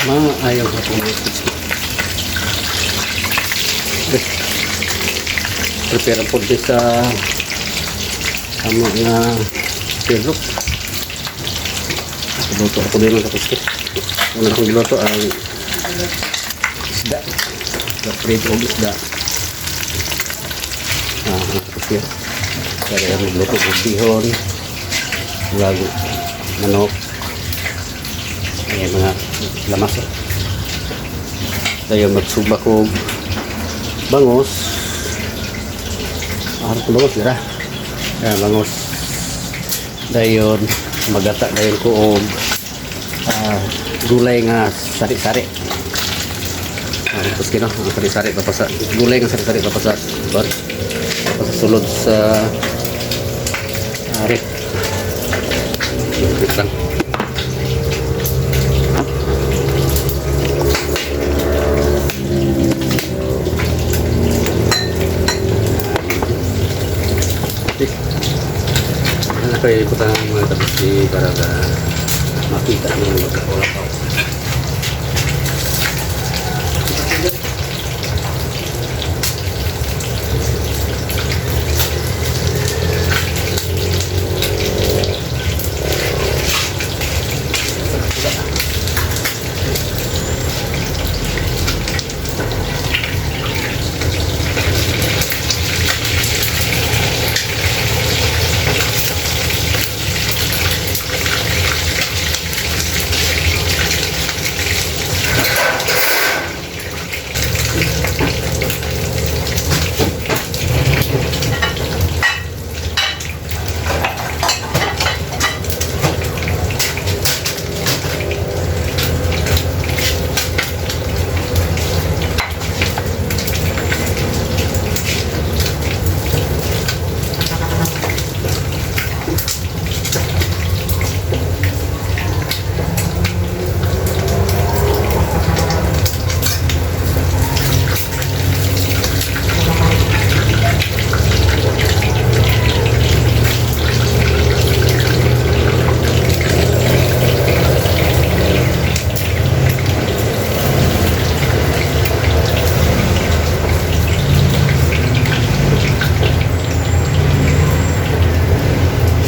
Maayong hapon, mga kids. Eh, prepare po din sa amo nga pirok. Luto ako din sa kusti. Una akong giluto ang isda. Isda prito og isda. Ah, ang kusti. Kaya magluto og bihon, lago, manok, ayan mga lamas. Eh. Dayon magsuba ko bangos. Ano ko bangos dira? Ayan, bangos. Dayon magata dayon ko og gulay nga sari-sari. Ah, tapos kino, ang sari-sari pa sa gulay nga sari-sari pa sa bar. Pa sa sulod sa ref. Wait lang. Okay. Ano kayo ikutan ng mga tapos di para ka makita ng magkakulakaw.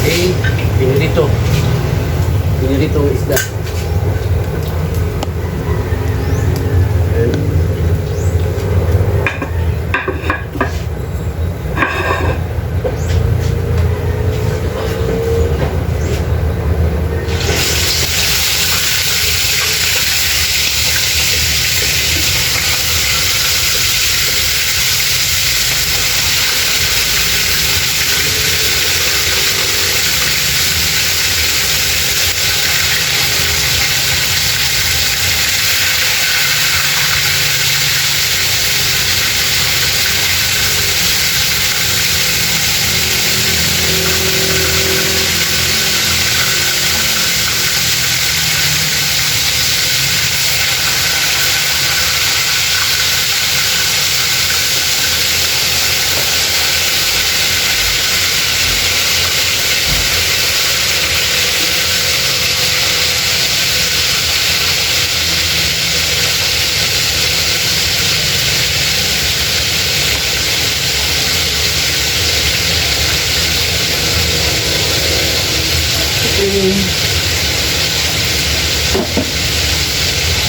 Okay, pinirito. Pinirito ang isda. Ayan.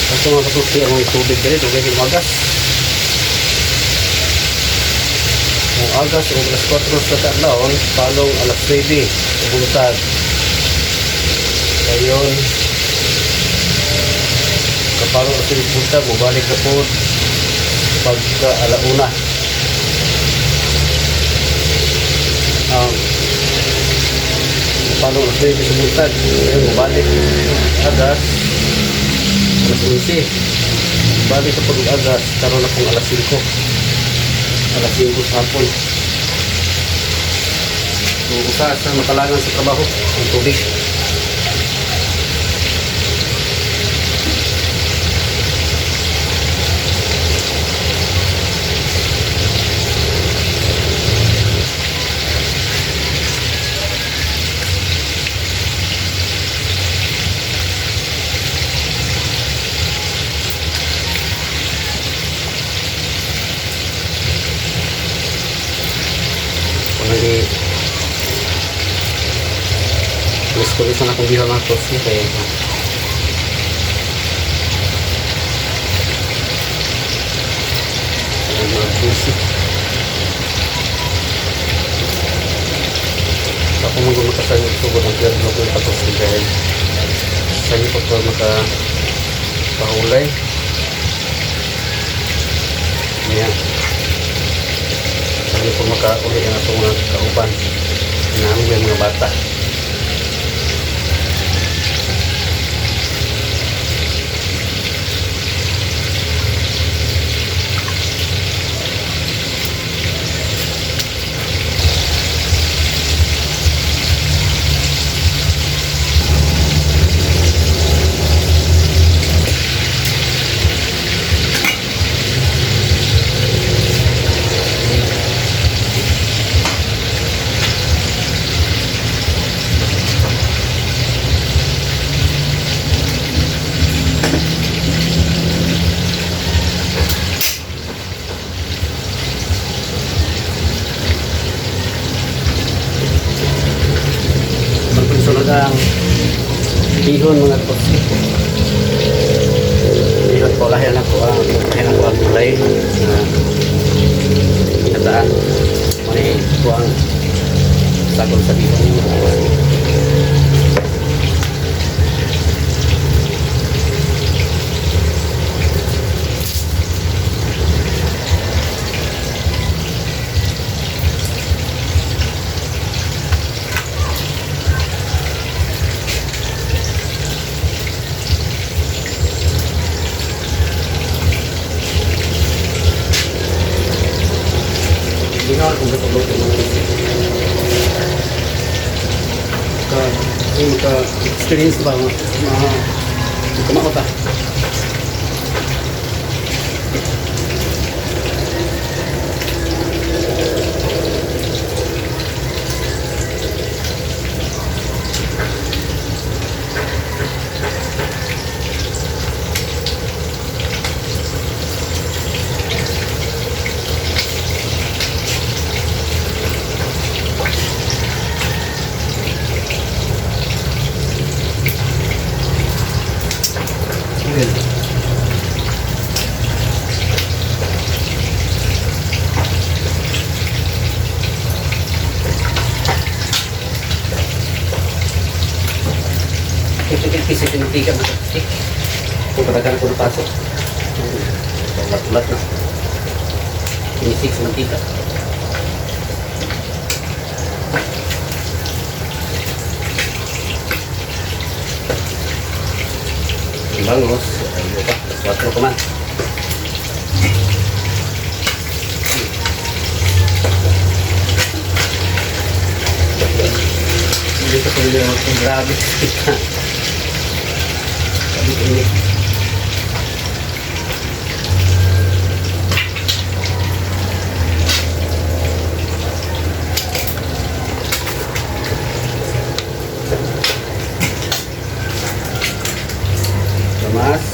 Ito, mga katusi, ang tubig dali, tubig yung agas. Ang agas, o alas 4 sa kadlawon, palong alas 9, buntag. Ayun, kapalong alas 9 buntag, mubalik na po pagka alauna. Palong alas 9 sa buntag, ayun, mubalik agas, alas 11. Balik sa pag-agas, karon na pong alas 5. Alas 5 sa hapon. So, usa sa makalangan sa trabaho, ang tubig. Gusto na akong bihon mga tosi kay ang mga tosi. Ako mo makasayod sugod ang piyerno kung katosi dahil sa inyo pa ko maka kahulay. Niya. Sa inyo po makauli ang atong mga kauban. Inaamig yung mga bata. Magsunod ang bihon, mga tosi. Bihon ko lahi na ko ang gulay na ginataan. Mani ko ang sagol sa bihon, mga tosi. Bihon kung gusto luto, mga tosi. Ka yung ka experience ba mga mga ta. Well, ito kasi tinitigan mo sa stick. Kung patagal ko napasok. Ulat-ulat na. Tinisik sa mantika. Ang bangos, ayun pa, alas 4 pa man. Hindi ko tuloy ang grabe. Sabi ko ini. Tomas.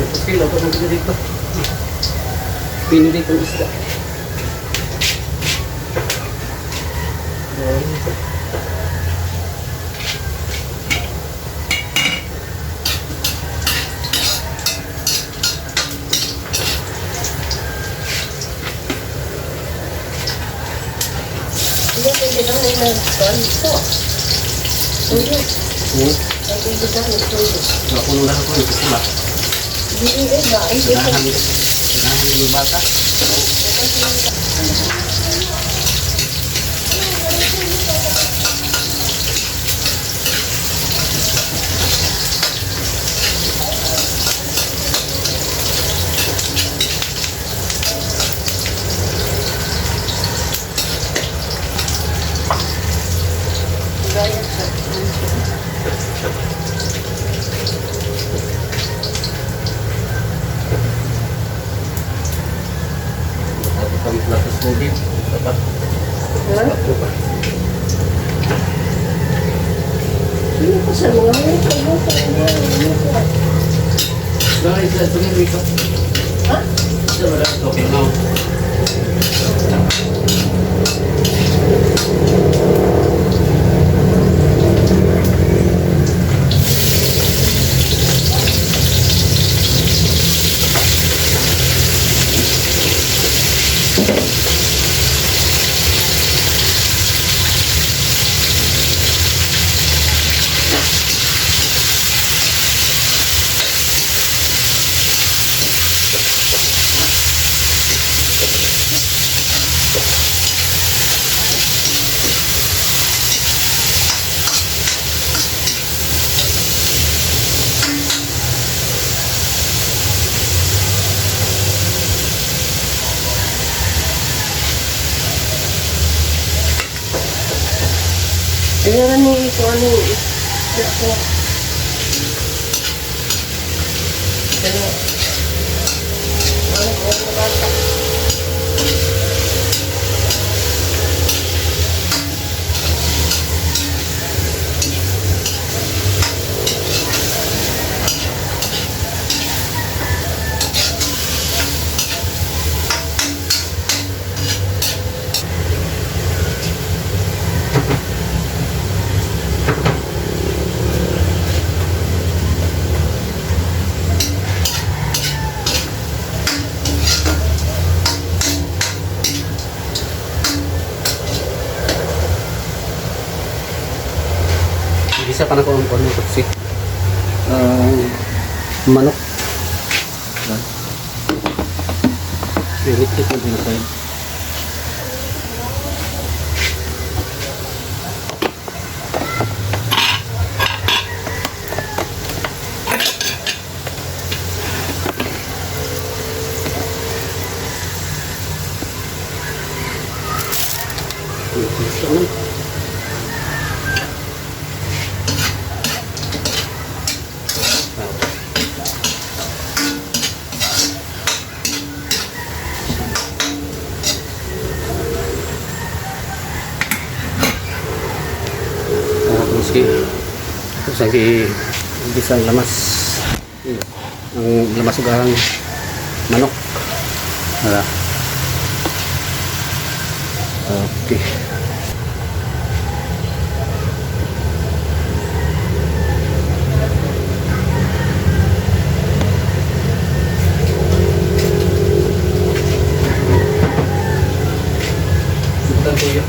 Pusil, ako nang dito. Pino dito ang isda. Ayan. Hindi, pwede lang may nagkuhan ito. Tuyo. Ay, pwede lang may tuyo. Napuno na ako, ito pula. Hindi, eh, ba? Ay, ito. Ganahan, ganahan yung bata. Gaya sa. Tapos ang platos tubig. Sapat. Ha? Sapat pa. Ano pa sa mga mga pagbuka? Ano pa? Dahil sa ito dito. Ha? Isa wala. Okay, now. Ayan ni ito ano isda ko. Pero, ano ko ano bata? Isa pa na ko ang kuwan ng kutsi. Manok. Electric na pinatay. Maski ito sa gisang lamas, ang lamas ug ang manok. Wala. Okay. Bukan tuyo.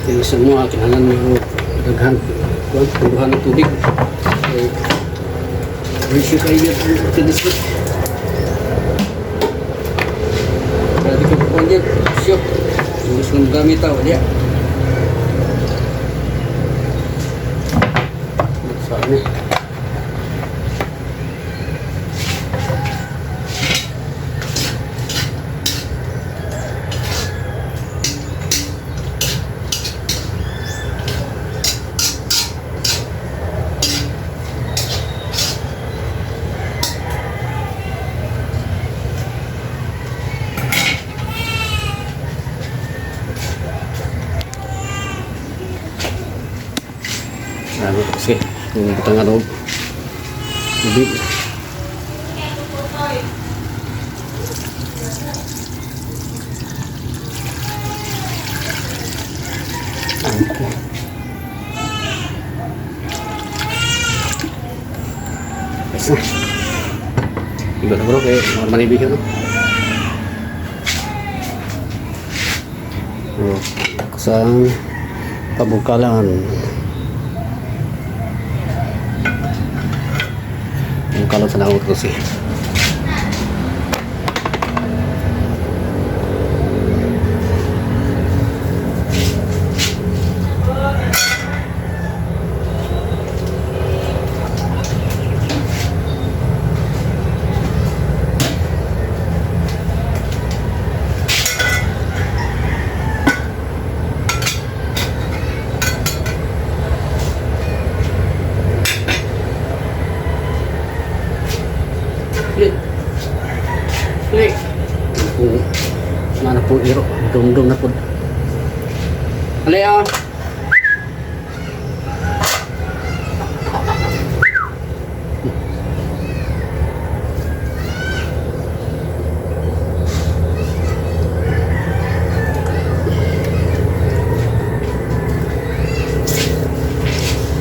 Yung isa mo, kinahanglan mo yung daghan, kuwan, tunduhan ng tubig. So, Ratio kayo ang tinisip. Grabe ko po niyan. Sure. Imbis ng gamit ako. Diya. Saan eh? Ano, sige. Yung butang ano. Tubig. Okay. Ayos na. Iba na bro, kaya normal ibig ano. Okay. Sa pabukalan. Bukalan sa nawag kasi. Li. Li. Kung mana po iro, dumdum na po. Ali ah.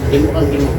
Gimo kang gimo.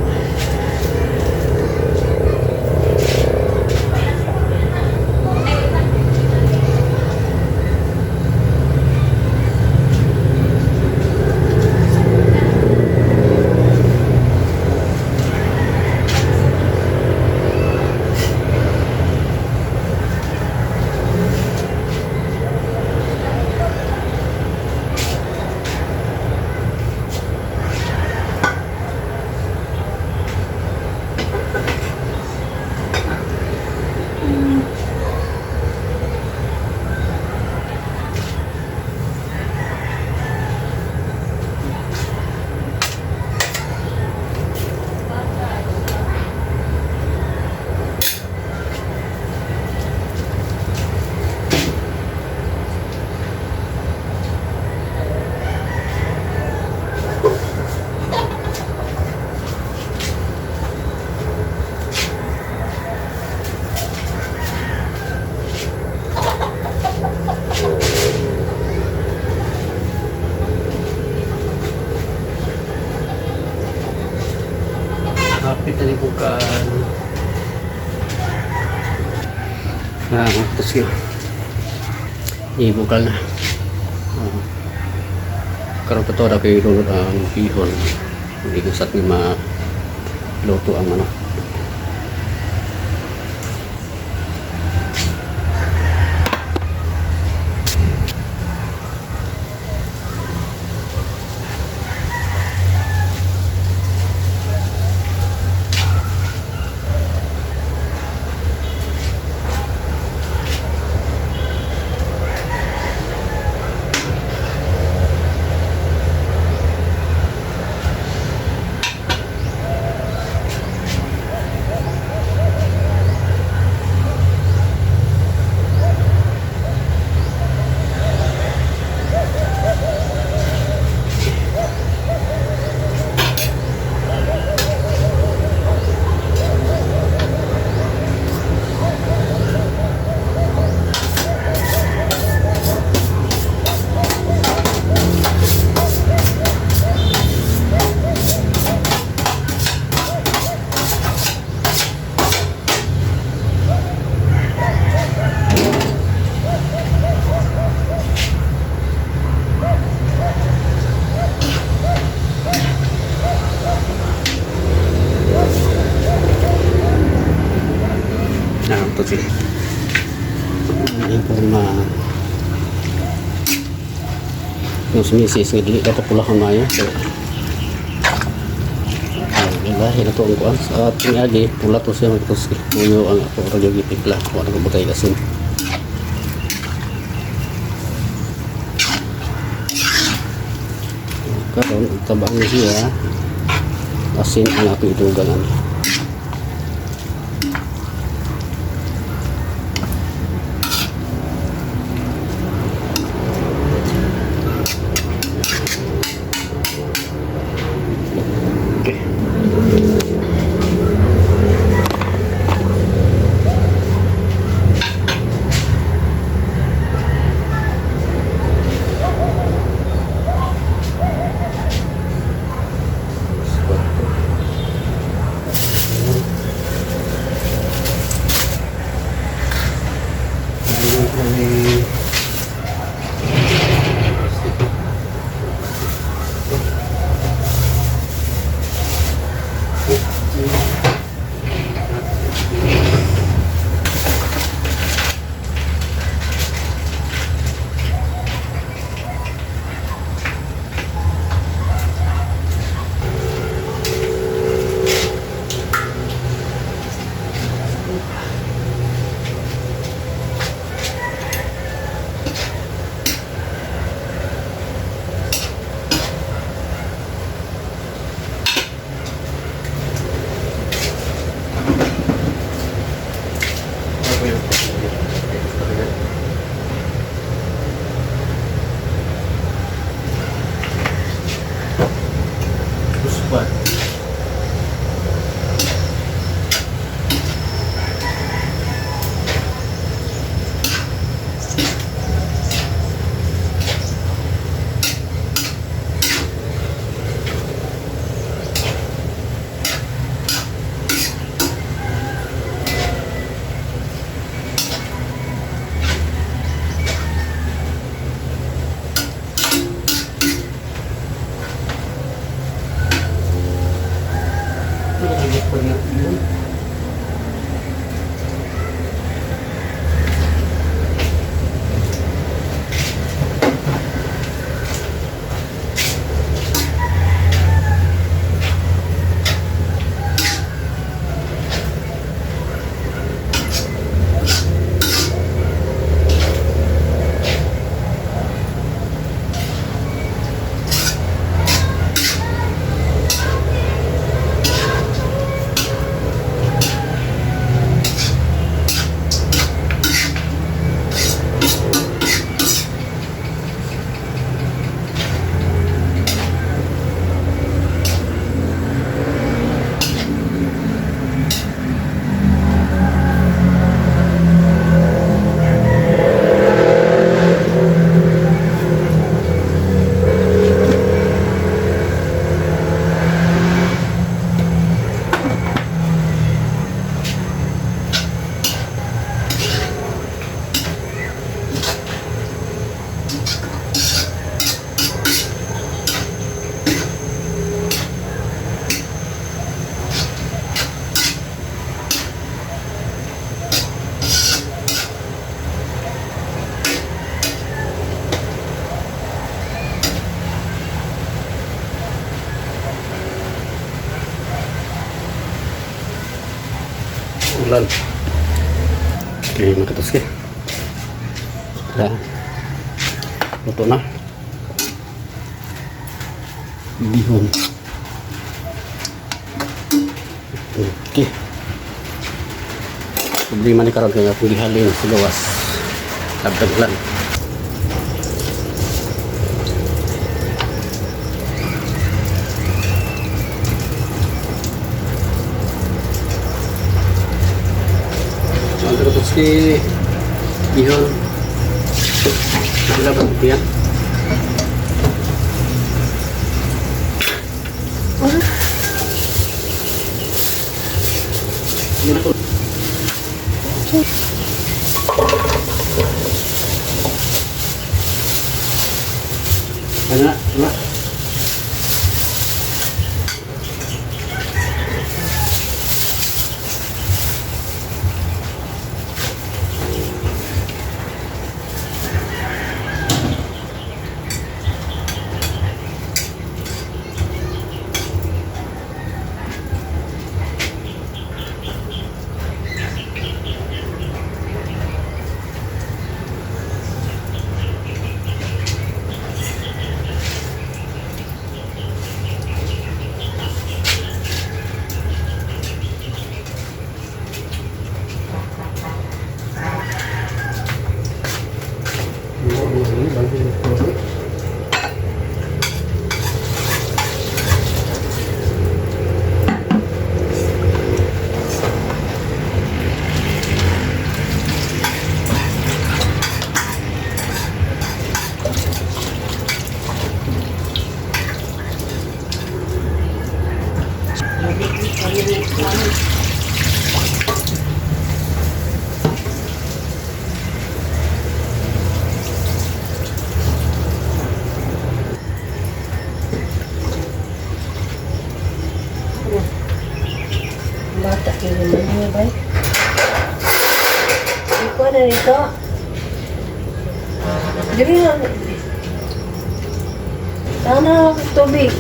Kapit na ni bukan. Ah, tapos yun. Ibukal na. Ah. Karon pa to daw kay lulot ang bihon. Hindi ko sa atin maluto ang ano. Katusi. Ang porma. Yung si Mrs. Nga dili dapat pula kang maayo. So, ay, lahi na to ang kuan. Sa ating agi, pula to siya magtuski. Tuyo ang ako radyo gipigla. Kuan ako butay asin. Karon tabang ni siya. Asin ang ako idugang ani. Okay. Uspat. Ulan. Okay, mga katuski. Tara. Luto na. Bihon. Okay. Problema ni karon kay akong gihalin sa gawas. Tabtag ulan. Mga katuski, bihon. Sila ba yan? Ano na? Ano na? na nito. Dili na. Tama na tubig.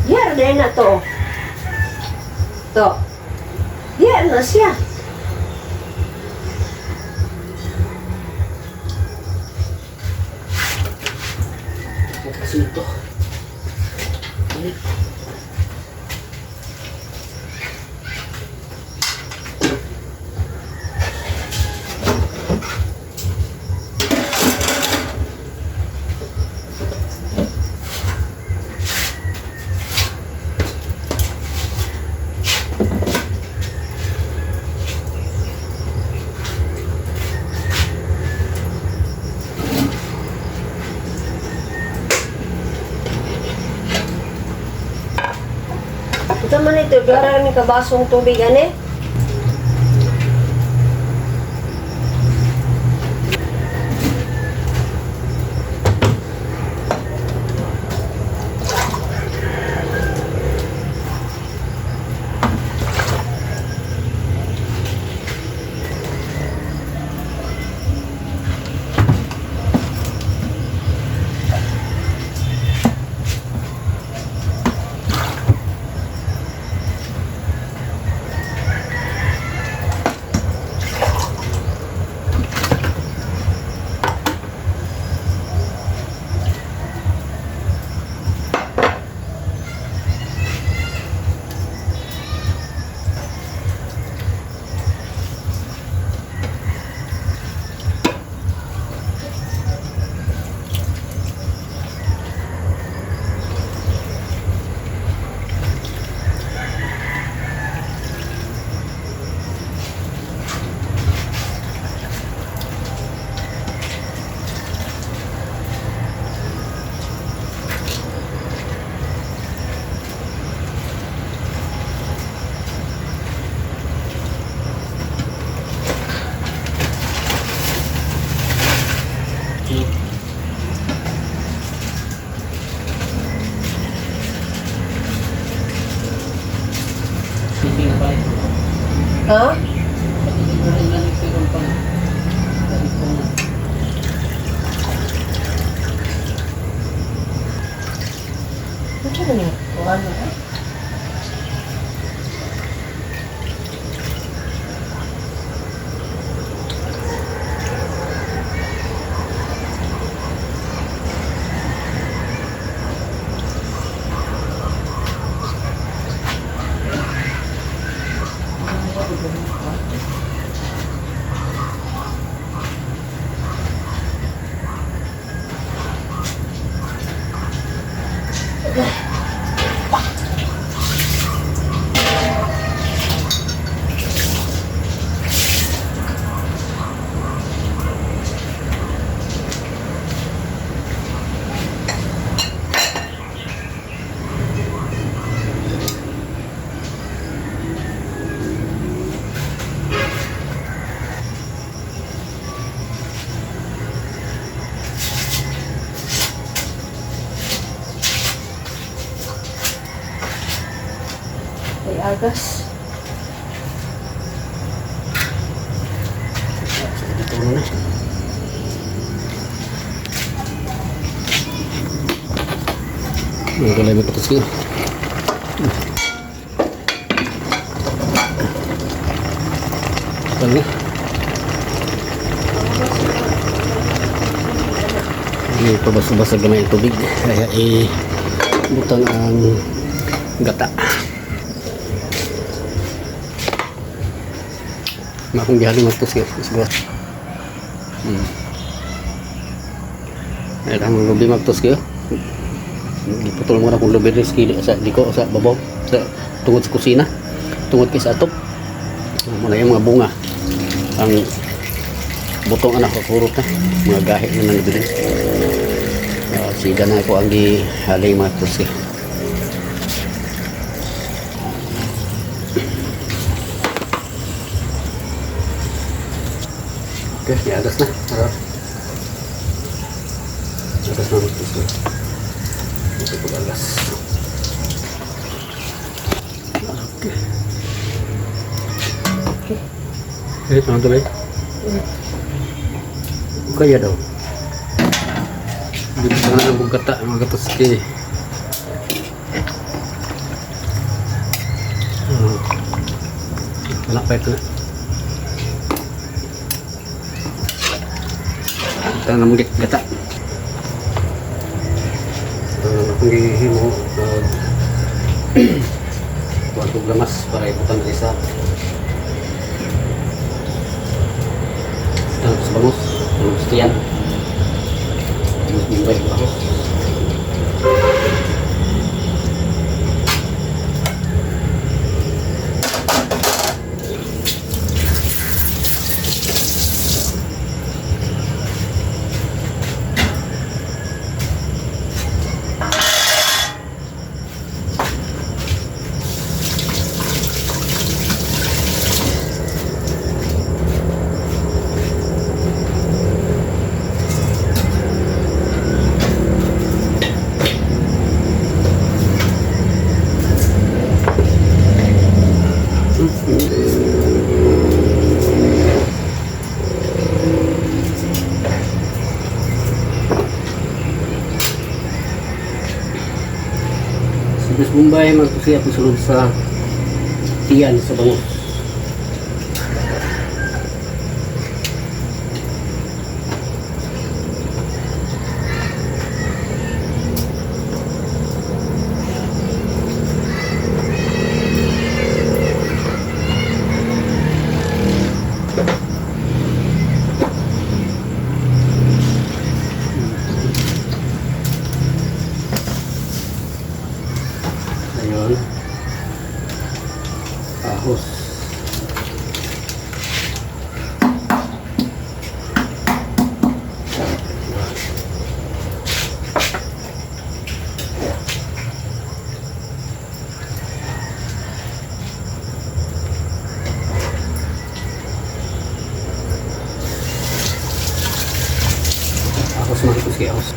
Diyan na na to. To. Diyan na siya. Kasi ito. Ito man ito, dara ni kabasong tubig ane. Ha? Ano na niya? Kuha na ha? May agas. Dito na. Ang gulay mo patas kayo. Tama. Hindi pa basa-basa gamay ang tubig. Kaya eh, butang ang gata. Akong gihalin mga tuski. Siguro. Ay, ang lubi mga tuski. Oh. Giputol mo na kung lubi rin sa liko sa babaw sa tungod sa kusina. Tungod kay sa atop. Muna yung mga bunga. Ang butong anak ko na. Mga gahi na nang nabili. Siga na ako ang gihaling mga tuski. Okay, iagas na. Tara. Agas na mga tuski. Ito po agas. Okay. Okay. Eh, saan ito ba? Kaya daw. Dito na ang bugata, mga katuski. Wala pa ito na. Ito na mong gata. Akong gihimo, kuwan kong lamas para ibutan na isa. Tapos bangus, bangus tiyan. Bangus Mumbai bangus. Si Miss Bombay magtusiya ako sulod sa tiyan sa bangus. Ayun. Ahos. Ahos mga kuski, ahos.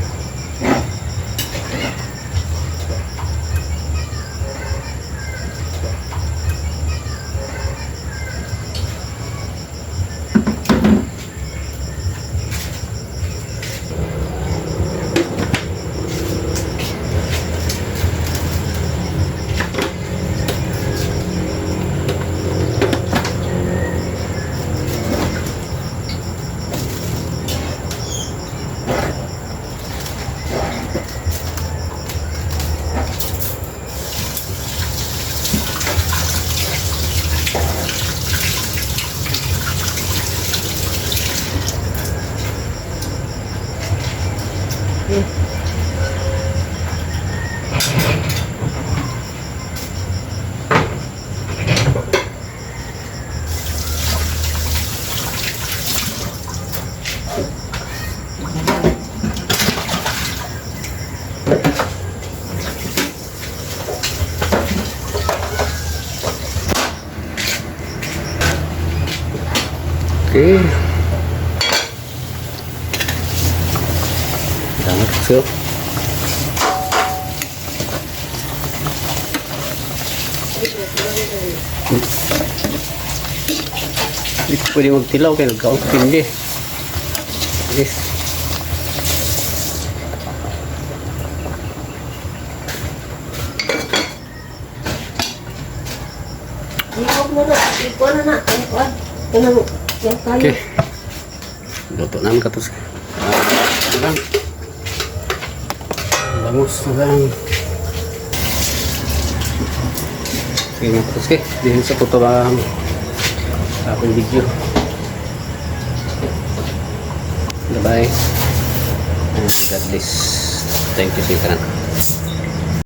Okay. Salamat sir. Hindi ko pwede magtilaw kaya nagkaon ko tindi. Yes. Ihog mo na. Ikuan na na. Ikuan. Kanang yung kayo. Okay. Luto na ang katos. Ano lang. Bangus na lang. Sige mga katos. Diyan sa totoo lang. Sa akong video. Bye bye and God bless. Thank you sa tanan.